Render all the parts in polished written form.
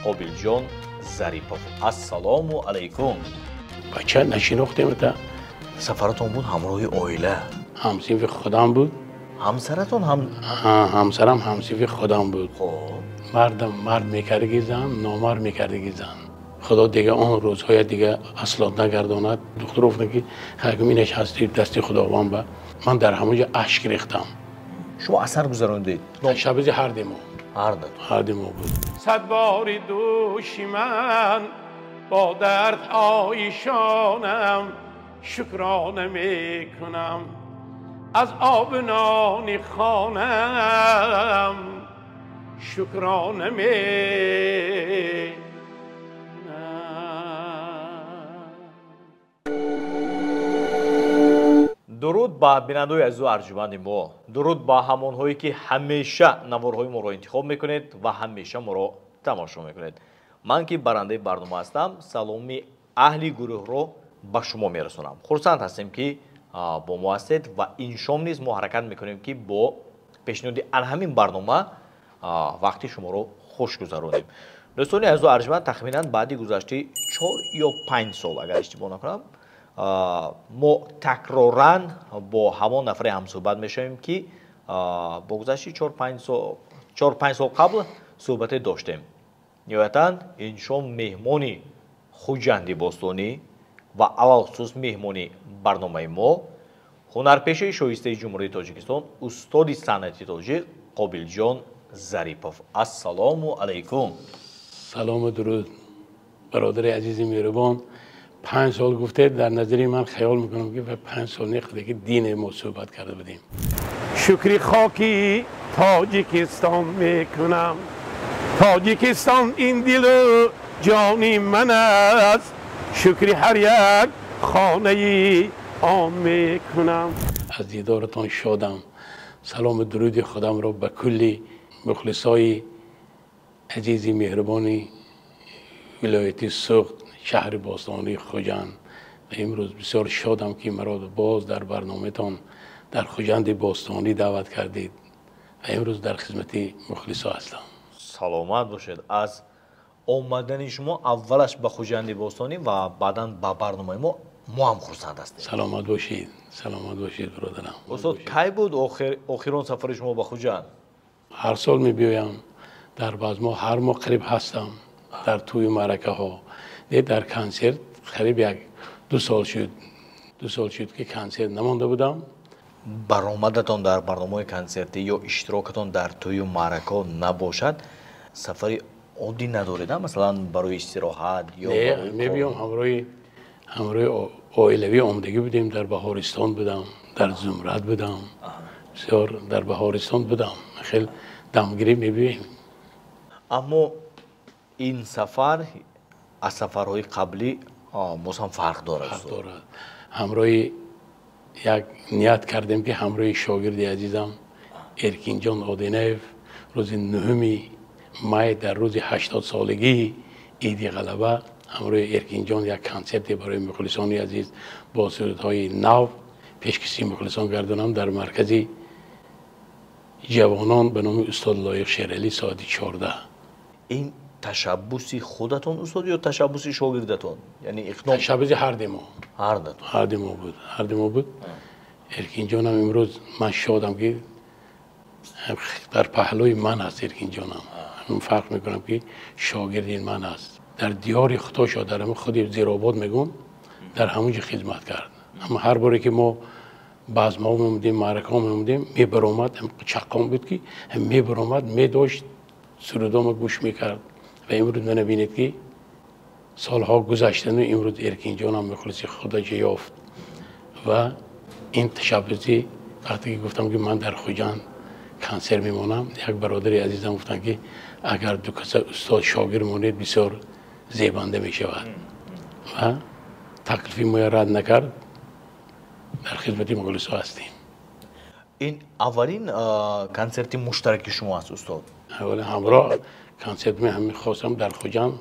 Қобилҷон Зарипов. Ассалому алайкум. Бача нашинохтем та. Сафаратон буд ҳамроҳи оила? Ҳамсинфи худам буд. Ҳамсаратон ҳам? Ҳамсарам ҳамсинфи худам буд. Хоб. Мардам мард мекардаги зан, номард мекардаги зан. Худо дига он рӯзҳоя дига асло нагардонад. Духтур гуфтанд ки ҳаким инаш ҳасти дасти Худованд ба. Ман дар ҳамон ҷо ашк рехтам. Шумо асар гузарондед? Шабези ҳар ду мо. Ҳар ду. Ҳар ду мо буд. Сад бори дӯши ман бо дардҳои шонам шукрона мекунам, аз оби нони хонам шукрона мекунам. Дуруд ба бинандаои азизу арҷуманди мо. Дуруд ба ҳамонҳое ки ҳамеша наворҳои моро интихоб мекунед ва ҳамеша моро тамошо мекунед. Ман ки барандаи барнома ҳастам, саломи аҳли гурӯҳро ба шумо мерасонам. Хурсанд ҳастем ки бо мо ҳастед ва ин шом низ мо ҳаракат мекунем ки бо пешниҳоди ан ҳамин барнома вақти шуморо хуш гузаронем. Дӯстони азизу арҷуманд, тахминан баъди гузашти 4 ё 5 сол, агар иштибоҳ накунам, мо такроран бо ҳамон нафаре ҳамсӯҳбат мешавем ки бо гузашти 4-5 сол қабл суҳбате доштем. Ниҳоятан ин шом меҳмони Хуҷанди бостонӣ ва алалхусус меҳмони барномаи мо ҳунарпешаи шоистаи Ҷумҳурии Тоҷикистон, устоди санъати тоҷик Қобилҷон Зарипов. Ассалому алайкум. Салому дуруд, бародари азизи меҳрубон. 5 сол гуфтед, дар назари ман хаёл мекунам ки 5 сол не, ки дине мо суҳбат карда будем. Шукри хоки Тоҷикистон мекунам. Тоҷикистон ин дилу ҷони ман аст, шукри ҳар як хонаи он мекунам. Аз дидоратон шодам. Салому дуруди худамро ба кулли мухлисои азизи меҳрубони вилояти Суғд, шаҳри бостонии Хуҷанд. Ва имрӯз бисёр шодам ки маро боз дар барномаатон дар Хуҷанди бостонӣ даъват кардед ва имрӯз дар хизмати мухлисо ҳастам. Саломат бошед. Аз омадани шумо аввалаш ба Хуҷанди бостонӣ ва баъдан ба барномаи мо мо ҳам хурсанд ҳастем. Саломат бошед, саломат бошед бародарам. Устод, кай буд охирон сафари шумо ба Хуҷанд? Ҳар сол мебиёям, дар баъзмо ҳар моҳ қариб ҳастам, дар тӯю маъракаҳо. Не, дар консерт қариб 1-2 сол шуд. 2 сол шуд ки консерт намонда будам. Баромадатон дар барномаҳои консертӣ ё иштирокатон дар тӯю маъракаҳо набошад, сафари оддӣ надоред, масалан барои истироҳат ё Не, мебиём ҳамроҳи оилавӣ омадагӣ будем, дар Баҳористон будам, дар Зумрад будам, бисёр дар Баҳористон будам, хеле дамгирӣ мебиёем. Аммо ин сафар аз сафарҳои қаблӣ боз ҳам фарқ дорад. Фарқ дорад. Ҳамроҳи як ният кардем ки ҳамроҳи шогирди азизам Эркинҷон Одинаев рӯзи 9 май дар рӯзи 80-солагии Иди Ғалаба ҳамроҳи Эркинҷон як консерте барои мухлисони азиз бо сурудҳои нав пешкаши мухлисон гардонам дар маркази ҷавонон ба номи устод Лоиқ Шералӣ соати 14. Ин ташаббуси худатон устод ё ташаббуси шогирдатон? Яъне иқдом? Ташаббуси ҳар ду мо. Ҳар ду. Ҳар ду мо буд. Ҳар ду мо буд. Эркинҷонам имрӯз ман шодам ки дар паҳлӯи ман аст Эркинҷонам. Ман фарқ мекунам ки шогирди ман аст. Дар диёри худошо, дар ҳамин худи Зиробод мегӯм, дар ҳамон ҷо хизмат кард. Аммо ҳар боре ки мо базмҳо меомадем, маъракаҳо меомадем, мебаромад, чаққон буд ки мебаромад, медошт, сурудома гӯш мекард. Ва имрӯз мана бинед ки солҳо гузаштану имрӯз Эркинҷонам мухлиси худашо ёфт. Ва ин ташаббуси вақте ки гуфтам ки ман дар Хуҷанд консерт мемонам, як бародари азизам гуфтанд ки агар ду каса устод шогирд монед бисёр зебанда мешавад. Ва таклифи моя рад накард, дар хизмати мухлисо ҳастем. Ин аввалин консерти муштараки шумо аст устод? Аввалин ҳамроҳ консерт ҳамин хостам дар Хуҷанд,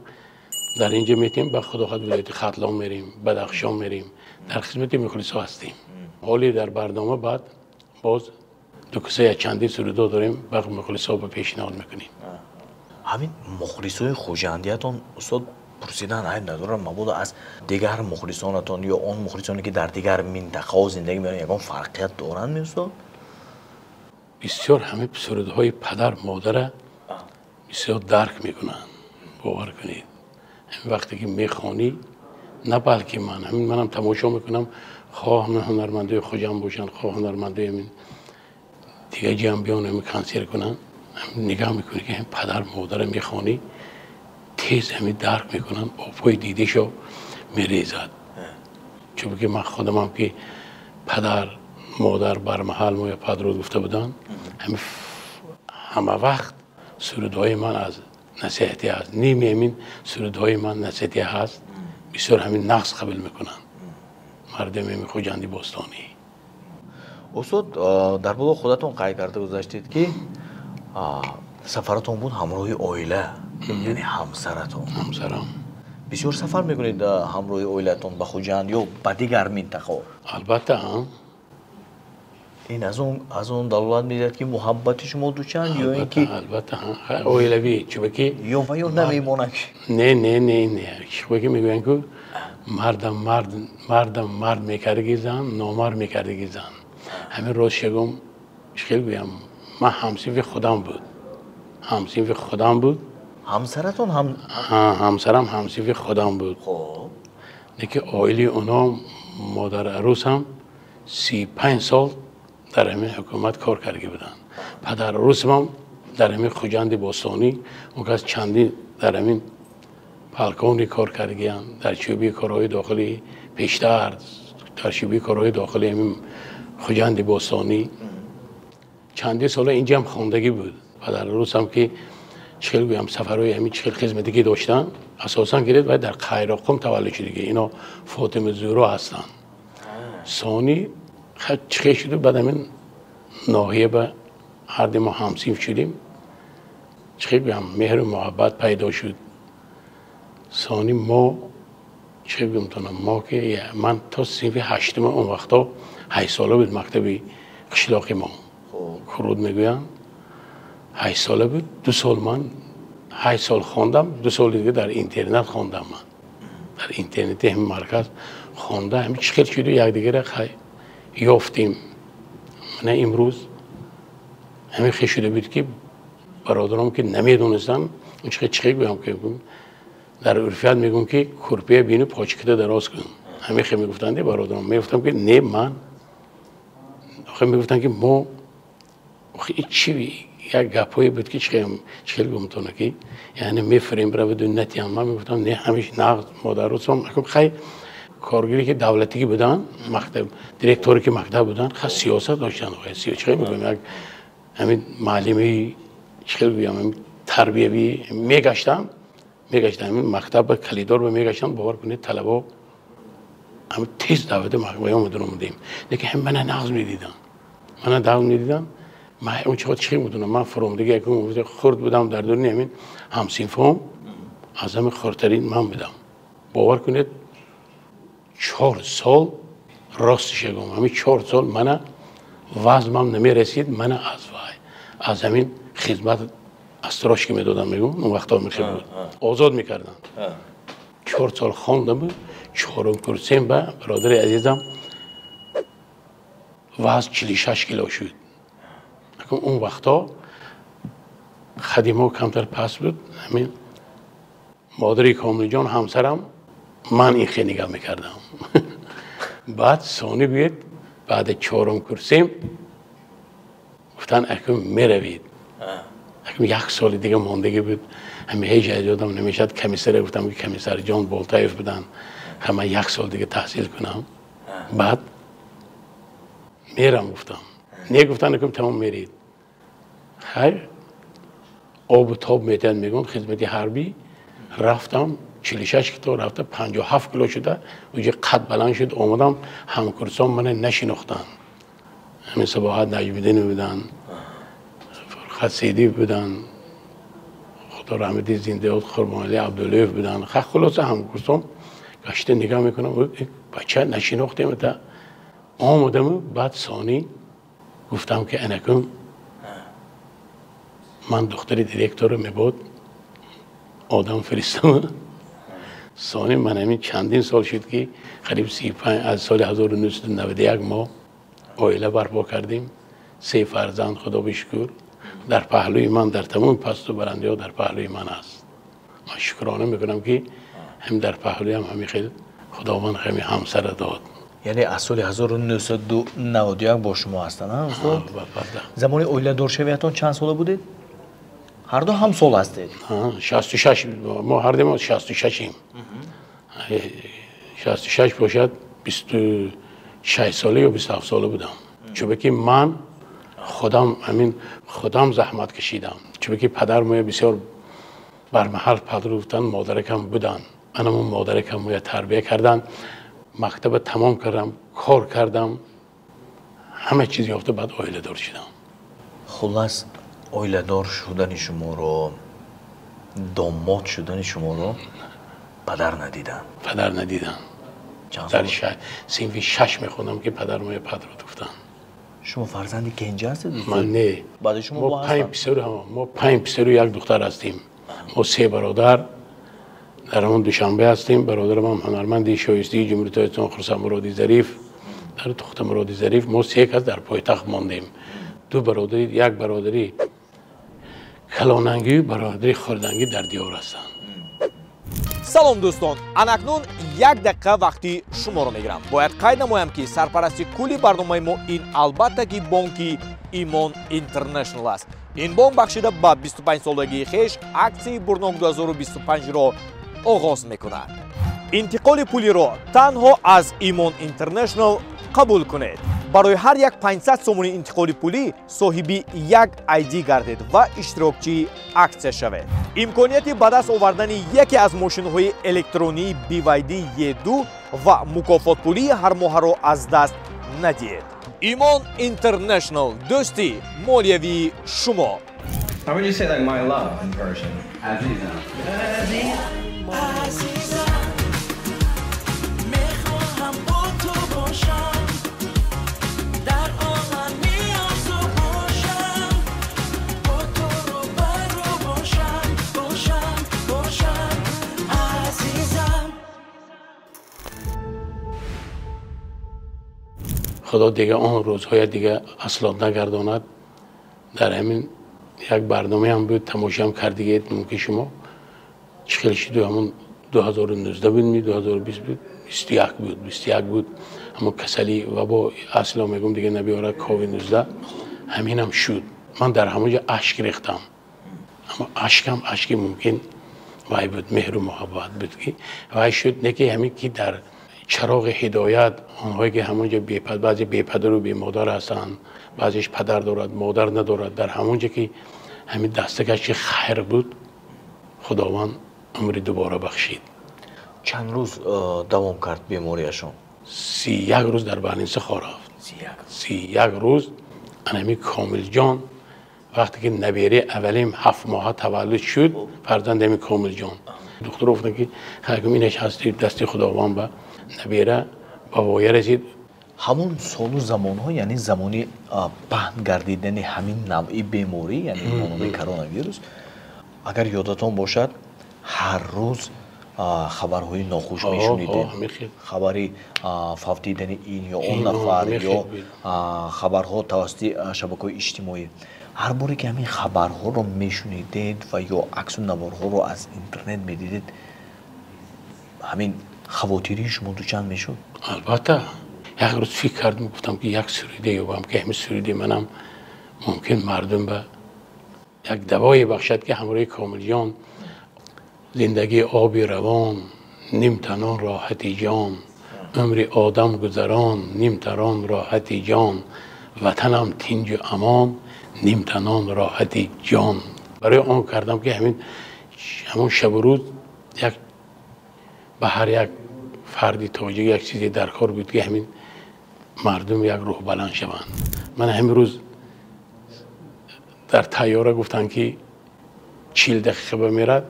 дар инҷо метем, ба Худохоҳ вилояти Хатлон мерем, Бадахшон мерем, дар хизмати мухлисо ҳастем. ҳоле дар барнома баъд боз ду каса як чанди сурудо дорем, ба мухлисо ба пешниҳод мекунем. Ҳамин мухлисои хуҷандиятон, устод, пурсидан айб надорам, мабодо аз дигар мухлисонатон ё он мухлисоне ки дар дигар минтақаҳо зиндагӣ мекунанд, ягон фарқият доранд, устод? Бисёр ҳамаи сурудҳои падар модара бисёр дарк мекунанд, бовар кунед. Ҳамин вақте ки мехонӣ, на балки ман, ҳамин манам тамошо мекунам, хоҳ ҳамин ҳунармандои Хуҷанд бошанд, хоҳ ҳунармандои ҳамин дигар ҷамъ биён ҳамин консерт кунанд, нигоҳ мекунӣ ки ҳамин падар модара мехонӣ, тез ҳамин дарк мекунанд, обҳои дидашо мерезад. Чунки ман худамам ки падар модар бармаҳал мо ё падруд гуфта буданд, ҳамин ҳама вақт сурудҳои ман аз насиҳатӣ ҳаст, ними ҳамин сурудҳои ман насиҳатӣ ҳаст, бисёр ҳамин нақс қабул мекунанд мардуми ҳамин Хуҷанди бостонӣ. Устод, дар боло худатон қайд карда гузаштед ки сафаратон буд ҳамроҳи оила, яъне ҳамсаратон. Ҳамсарам. Бисёр сафар мекунед ҳамроҳи оилатон ба Хуҷанд ё ба дигар минтақаҳо? Албатта. Ин аз он далолат медиҳад ки муҳаббати шумо дучанд ё ин ки албатта, оилавӣ, чунки ё ва ё намемонад? Не, не, не, не, чунки мегӯянд ку мардам мард, мардам мард мекардаги зан, номард мекардаги зан. Ҳамин рост шагум, хел гӯям, ман ҳамсинфи худам буд, ҳамсинфи худам буд. Ҳамсаратон ҳам? Ҳамсарам ҳамсинфи худам буд. Лекин оилаи оно, модар арӯсам 35 сол дар ҳамин ҳукумат кор карда буданд. Падар арӯсам дар ҳамин Хуҷанди бостонӣ, он кас чандин дар ҳамин полковник кор кардагиянд, дар шӯъбаи корҳои дохилӣ пештар, дар шӯъбаи корҳои дохилии ҳамин Хуҷанди бостонӣ чандин сола инҷа ҳам хондагӣ буд. Падар арӯсам ки чил гӯям сафарҳои ҳамин чил хизматӣ ки доштанд, асосан гиред вай дар Қайроққум таваллуд шудагӣ, ино Фотима Зуро ҳастанд. Сони чихе шуду баъд ҳамин ноҳия ба ҳарди мо ҳамсинф шудем, чихе гӯям меҳру муҳаббат пайдо шуд. Сони мо чихе гӯям мо ки ман то синфи ҳаштума, он вақто 8 сола буд мактаби қишлоқи мо, куруд мегӯянд, 8 сола буд. 2 сол ман 8 сол хондам, 2 соли дига дар интернат хондам. Ман дар интернати ҳамин марказ хонда, ҳамин чӣ хел шуду якдигара хай ёфтем. Мана имрӯз ҳамин хел шуда буд ки бародаром ки намедонистанд, чихе гӯям ки дар урфият мегӯм ки курпия бину почката дароз кун, ҳамин хел мегуфтанд бародаром. Мегуфтам ки не, ман охир мегуфтанд ки мо чи як гапҳое буд ки чихел гумтона ки яъне мефурем раваду натиям. Ман мегуфтам не, ҳамиш нағз модарусом хай коргаре ки давлатӣ буданд, мактаб директоре ки мактаб буданд, ха сиёсат доштанд. Чихел мегӯям, як ҳамин муаллими чихел гӯям тарбиявӣ мегаштанд, мегаштанд ҳамин мактаб ба калидор ба мегаштанд, бовар кунед, талабо ҳамин тез даъвати ваёмадон омадем. Лекин ҳам мана нағз медиданд, мана нағз медиданд. Ман он чиҳо чӣ медонам, ман фуромдагӣ якум хурд будам дар дуни ҳамин ҳамсинфом, аз ҳамин хурдтарин ман будам. Бовар кунед, 4 сол, ростиша гум, ҳамин 4 сол мана вазмам намерасид, мана аз вай аз ҳамин хизмат отсрочка медодам, мегум, он вақто мехел буд, озод мекарданд. 4 сол хондам, чорум курсем ба, бародари азизам, вазн 46 кило шуд. Он вақто хадимо камтар паст буд. Ҳамин модари Комилҷон, ҳамсарам, ман ин хел нигаҳ мекардам. Баъд сони гӯед, баъди чорум курсем гуфтанд акун меравед, акун як соли дига мондагӣ буд. Ҳами ҳеҷ аз ёдам намешавад, комиссаре гуфтам ки комиссарҷон Болтаев буданд, ҳама як сол дига таҳсил кунам, баъд мерам, гуфтам. Не, гуфтанд, акун тамом меред. Хайр, обу тоб метиҳад, мегӯям, хизмати ҳарбӣ рафтам, 46 кило рафта 57 кило шуда, уҷа қад баланд шуд. Омадам, ҳамкурсон мана нашинохтанд. Ҳамин Сабоҳат Наҷмиддинов буданд, Фурқат Сейдиев буданд, худо раҳмати зиндаёд Қурбоналӣ Абдуллоев буданд. Хулоса, ҳамкурсон гашта нигоҳ мекунам, бача нашинохтем та омадаму. Баъд сонӣ гуфтам ки анакун ман духтари директорро мебод. Одам фиристам. Сони ман ҳамин чандин сол шуд ки қариб 35 аз соли 1991 мо оила барпо кардем. 3 фарзанд, худо ба шукр, дар паҳлӯи ман, дар тамоми пасту баландиҳо дар паҳлӯи ман аст. Ман шукрона мекунам ки ҳам дар паҳлӯям ҳамин хел Худованд ҳамин ҳамсара дод. Яъне аз соли 1991 бо шумо ҳастанд, а устод? Замони оиладоршавиятон чанд сола будед? Ҳар ду ҳамсол ҳастед? 66, мо ҳар ду 66-ем. 66 бошад, 26 сола ё 27 сола будам. Чунки ман худам ҳамин худам заҳмат кашидам. Чунки падар моя бисёр бармаҳал падрӯфтанд, модаракам буданд. Анамон модаракам моя тарбия карданд. Мактаба тамом кардам, кор кардам, ҳама чиз ёфта, баъд оиладор шудам. Хуллас, оиладор шудани шуморо, домод шудани шуморо падар надиданд? Падар надиданд. Дар синфи 6 мехондам ки падар моя падрот гуфтанд. Шумо фарзанди кенҷа ҳастед? Ман не. Баъди шумо бо ҳастанд? Мо 5 писару 1 духтар ҳастем. Мо 3 бародар дар ҳамон Душанбе ҳастем. Бародарам ҳам ҳунарманди шоистаи Ҷумҳурии Тоҷикистон Хурсанд Муроди Зариф, дар Тухта Муроди Зариф. Мо 3 кас дар пойтахт мондем. 2 бародари, 1 бародари калонангию бародари хурдангӣ дар диёр ҳастанд. Салом дӯстон, анакнун 1 дақиқа вақти шуморо мегирам. Бояд қайд намоям ки сарпарасти кулли барномаи мо ин албатта ки бонки Имон Интернешнл аст. Ин бонк бахшида ба 25 солагии хеш аксияи Бурнок 2025-ро оғоз мекунад. Интиқоли пулиро танҳо аз Имон Интернешнл қабул кунед. Барои ҳар як 500 сомони интиқоли пулӣ соҳиби 1 ID гардед ва иштирокчии аксия шавед. Имконияти ба даст овардани яке аз мошинҳои электронии BYD E2 ва мукофотпулии ҳармоҳаро аз даст надиҳед. Имон Интернешнл, дӯсти молиявии шумо. How would you say like my love in Persian? Azizam. Azizam. Мехоҳам бо ту бошам, дар олами орзу бошам, бо ту рӯбарӯ бошам, бошам, бошам, азизам. Худо дига он рӯзҳоя дига асло нагардонад. Дар ҳамин як барномаам буд, тамошоам кардигед, мумкин шумо чӣ хел шуду, ҳамон 2019 буд, 2020 буд, 21 буд, 21 буд. Ҳамон касали вабо асло мегӯм дига набиёрад COVID-19, ҳаминам шуд. Ман дар ҳамон ҷо ашк рехтам. Аммо ашкам ашки мумкин вай буд, меҳру муҳаббат буд ки вай шуд. Не ки ҳамин ки дар чароғи ҳидоят онҳое ки ҳамон ҷо баъзе бепадару бемодар ҳастанд, баъзеш падар дорад, модар надорад, дар ҳамон ҷо ки ҳамин дастакаш ки хайр буд, Худованд умри дубора бахшид. Чанд рӯз давом кард бемориашон? 31 рӯз дар больница хор рафт. 31 рӯз. Анами Комилҷон вақте ки набераи аввалим 7 моҳа таваллуд шуд, фарзанди ҳамин Комилҷон, духтур гуфтанд ки хайкум инаш ҳасти дасти Худованд ба набера ба воя расид. Ҳамон солу замонҳо, яъне замони паҳн гардидани ҳамин навъи беморӣ, яъне бо номи коронавирус, агар ёдатон бошад, ҳар рӯз хабарҳои нохуш мешунидем. Хабари фавтидани ин ё он нафар ё хабарҳо тавассути шабакаҳои иҷтимоӣ. Ҳар боре ки ҳамин хабарҳоро мешунидед ва ё аксу наворҳоро аз интернет медидед, ҳамин хавотирии шумо дучанд мешуд? Албатта. Як рӯз фикр кардам, гуфтам ки як суруде ёбам ки ҳамин суруди манам мумкин мардум ба як давое бахшад ки ҳамроҳи Комилҷон зиндагии оби равон, нимтанон роҳати ҷон, умри одам гузарон, нимтарон роҳати ҷон, ватанам тинҷу амон, нимтанон роҳати ҷон. Барои он кардам ки ҳамон шабу рӯз як ба ҳар як фарди тоҷик як чизе дар кор буд ки ҳамин мардум як рӯҳбаланд шаванд. Ман ҳамин рӯз дар тайёра гуфтанд ки 40 дақиқа ба мерад.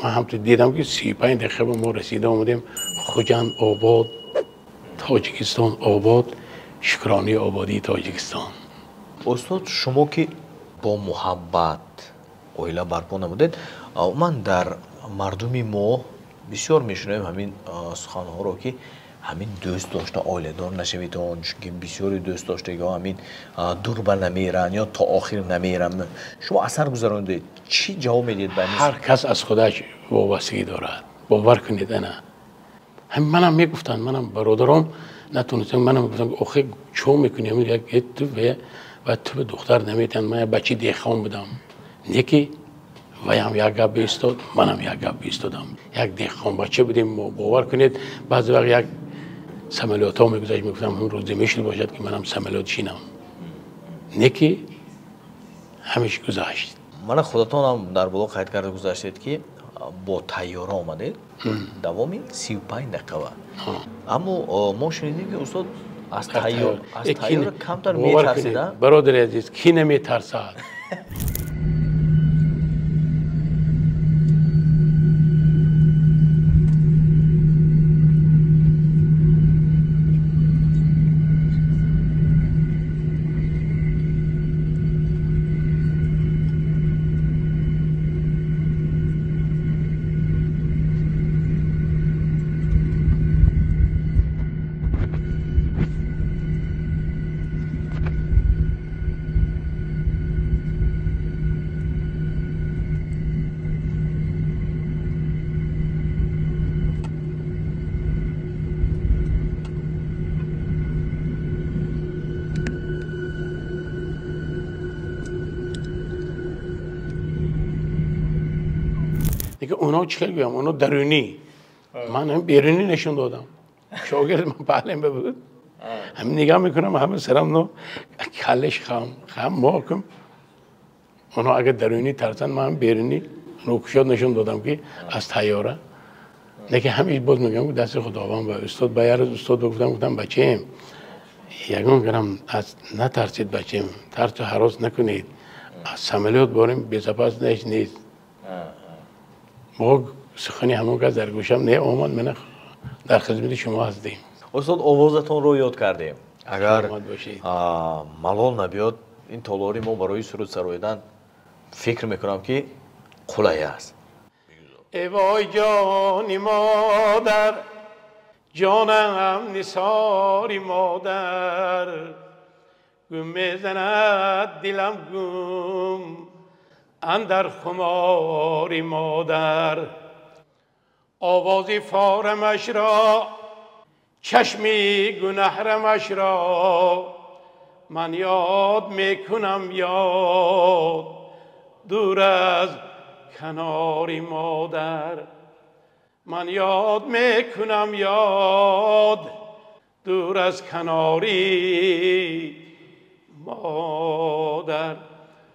Ман ҳамту дидам ки 35 дақиқа ба мо расида омадем. Хуҷанд обод, Тоҷикистон обод, шукронии ободии Тоҷикистон. Устод, шумо ки бо муҳаббат оила барпо намудед, умуман дар Мардуми мо бисёр мешунавем ҳамин суханҳоро, ки ҳамин дӯст дошта оиладор нашаведон, чунки бисёри дӯст доштагиҳо ҳамин дурба намеранд ё то охир намеранд. Шумо асар гузаронидед, чӣ ҷавоб медиҳед ба ин? Ҳар кас аз худаш вобастагӣ дорад, бовар кунед. Ана ҳамин манам мегуфтанд, манам бародаром натонистам, манам мегуфтам охир чо мекунӣ, як ту ва ту ба духтар наметиҳанд. Ман як бачаи деҳқон будам, не ки ваям як гап биистод, манам як гап биистодам. Як деҳқонбача будем мо, бовар кунед. Баъзе вақт як самолётҳо мегузашт, мегуфтам ҳам рӯзе мешуд бошад ки манам самолёт шинам, не ки ҳамеш гузашт. Мана худатонам дар боло қайд карда гузаштед, ки бо тайёра омадед давоми 35 дақиқа. Аммо мо шунидем, ки устод аз тайёра камтар метарсида. Бародари азиз, кӣ наметарсад? Оно чӣ хел гӯям, оно дарунӣ, ман ҳам берунӣ нишон додам. Шогирд ман паҳлем буд, ҳам нигоҳ мекунам, ҳама сарам но каллаш хам хам мокум. Оно агар дарунӣ тарсанд, ман берунӣ рӯкушод нишон додам, ки аз тайёра. Лекин ҳамеш боз мегӯям, ки дасти Худованд ба устод. Ба як рӯз устод гуфтам, гуфтам бачаем, ягон грамм аз натарсид, бачаем, тарсу ҳарос накунед, аз самолёт борем безапас нест. Мо сухани ҳамон кас дар гӯшам неомад, мана дар хизмати шумо ҳастем. Устод, овозатонро ёд кардем. Агар малол набиёд, ин толори мо барои суруд сароидан фикр мекунам, ки қулай аст. Эй вой ҷони модар, ҷонам нисори модар, гум мезанад дилам гум андар хумори модар. Овози форамашро, чашми гунаҳрамашро ман ёд мекунам, ёд дур аз канори модар. Ман ёд мекунам, ёд дур аз канори модар.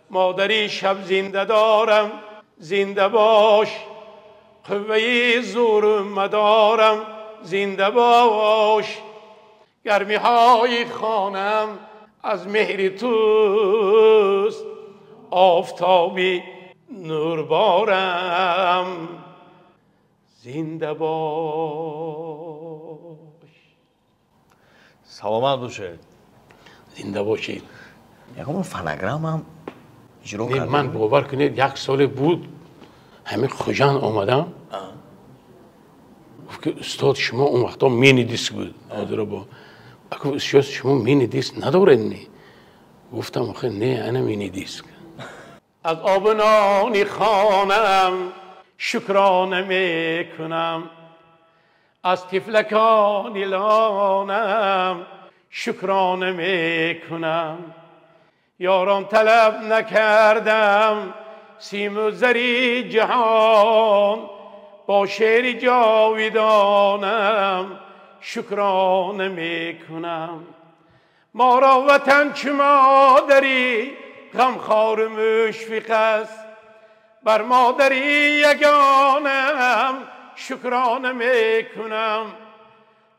Модари шаб зинда дорам, зинда бош, қувваи зуру мадорам, зинда бош. Гармиҳои хонам аз меҳри туст, офтоби нурборам, зинда бош. Саломат бошед. Зинда бошед. Ягон фонограммам иҷро кардем? Ман бовар кунед, як соле буд, ҳамин Хуҷанд омадам, гуфт ки устод, шумо он вақто мини диск буд, ҳозиро бо гуфт устод, шумо мини диск надоред? Не, гуфтам охир не, ана мини диск. Аз обу нони хонам шукрона мекунам, аз тифлакони лонам шукрона мекунам. Ёрон талаб накардам симу зари ҷаҳон, бо шеъри ҷовидонам шукрона мекунам. Моро ватан чу модари ғамхору мушфиқ аст, бар модари ягонам шукрона мекунам.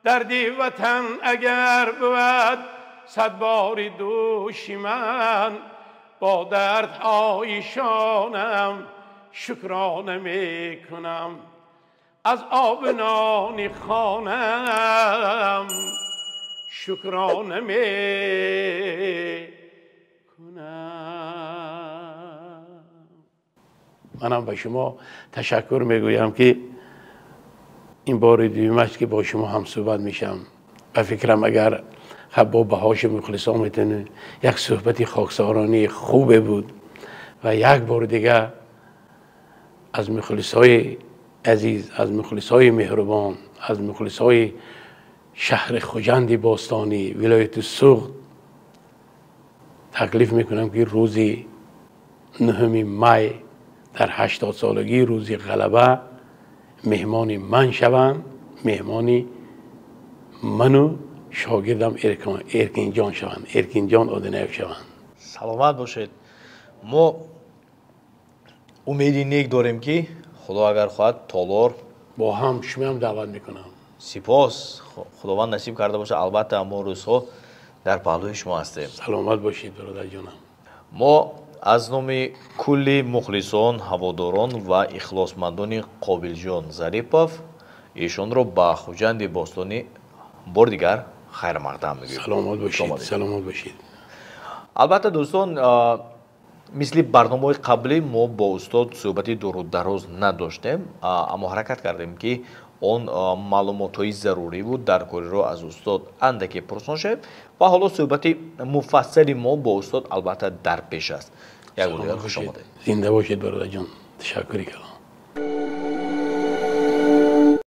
Дарди ватан агар бувад сад бори дӯши ман, бо дардҳои шонам шукрона мекунам. Аз оби нони хонам шукрона мекунам. Манам ба шумо ташаккур мегӯям, ки ин бори дуюм аст, ки бо шумо ҳамсӯҳбат мешавам. Ба фикрам, агар хаб бо баҳоши мухлисон метавонем, як суҳбати хоксоронии хубе буд. Ва як бори дигар аз мухлисҳои азиз, аз мухлисҳои меҳрубон, аз мухлисҳои шаҳри Хуҷанди бостонӣ, вилояти Суғд таклиф мекунам, ки рӯзи 9 май дар 80-солагии рӯзи ғалаба меҳмони ман шаванд, меҳмони ману шогирдам Эркинҷон шаванд, Эркинҷон Одинаев шаванд. Саломат бошед. Мо умеди нек дорем, ки Худо агар хоҳад, толор бо ҳам шумоам даъват мекунам. Сипос. Худованд насиб карда бошад, албатта мо рӯзҳо дар паҳлӯи шумо ҳастем. Саломат бошед, бародарҷонам. Мо аз номи кулли мухлисон, ҳаводорон ва ихлосмандони Қобилҷон Зарипов эшонро ба Хуҷанди бостонӣ бори дигар хайрмақдам мегӯем. Саломат бошед, саломат бошед. Албатта, дӯстон, мисли барномаҳои қаблӣ мо бо устод суҳбати дуру дароз надоштем, аммо ҳаракат кардем, ки он маълумотҳои заруриву даркориро аз устод андаке пурсон шавем. Ва ҳоло суҳбати муфассали мо бо устод албатта дар пеш аст. Як бор дигар хуш омадед. Зинда бошед, бародарҷон, ташаккури калон.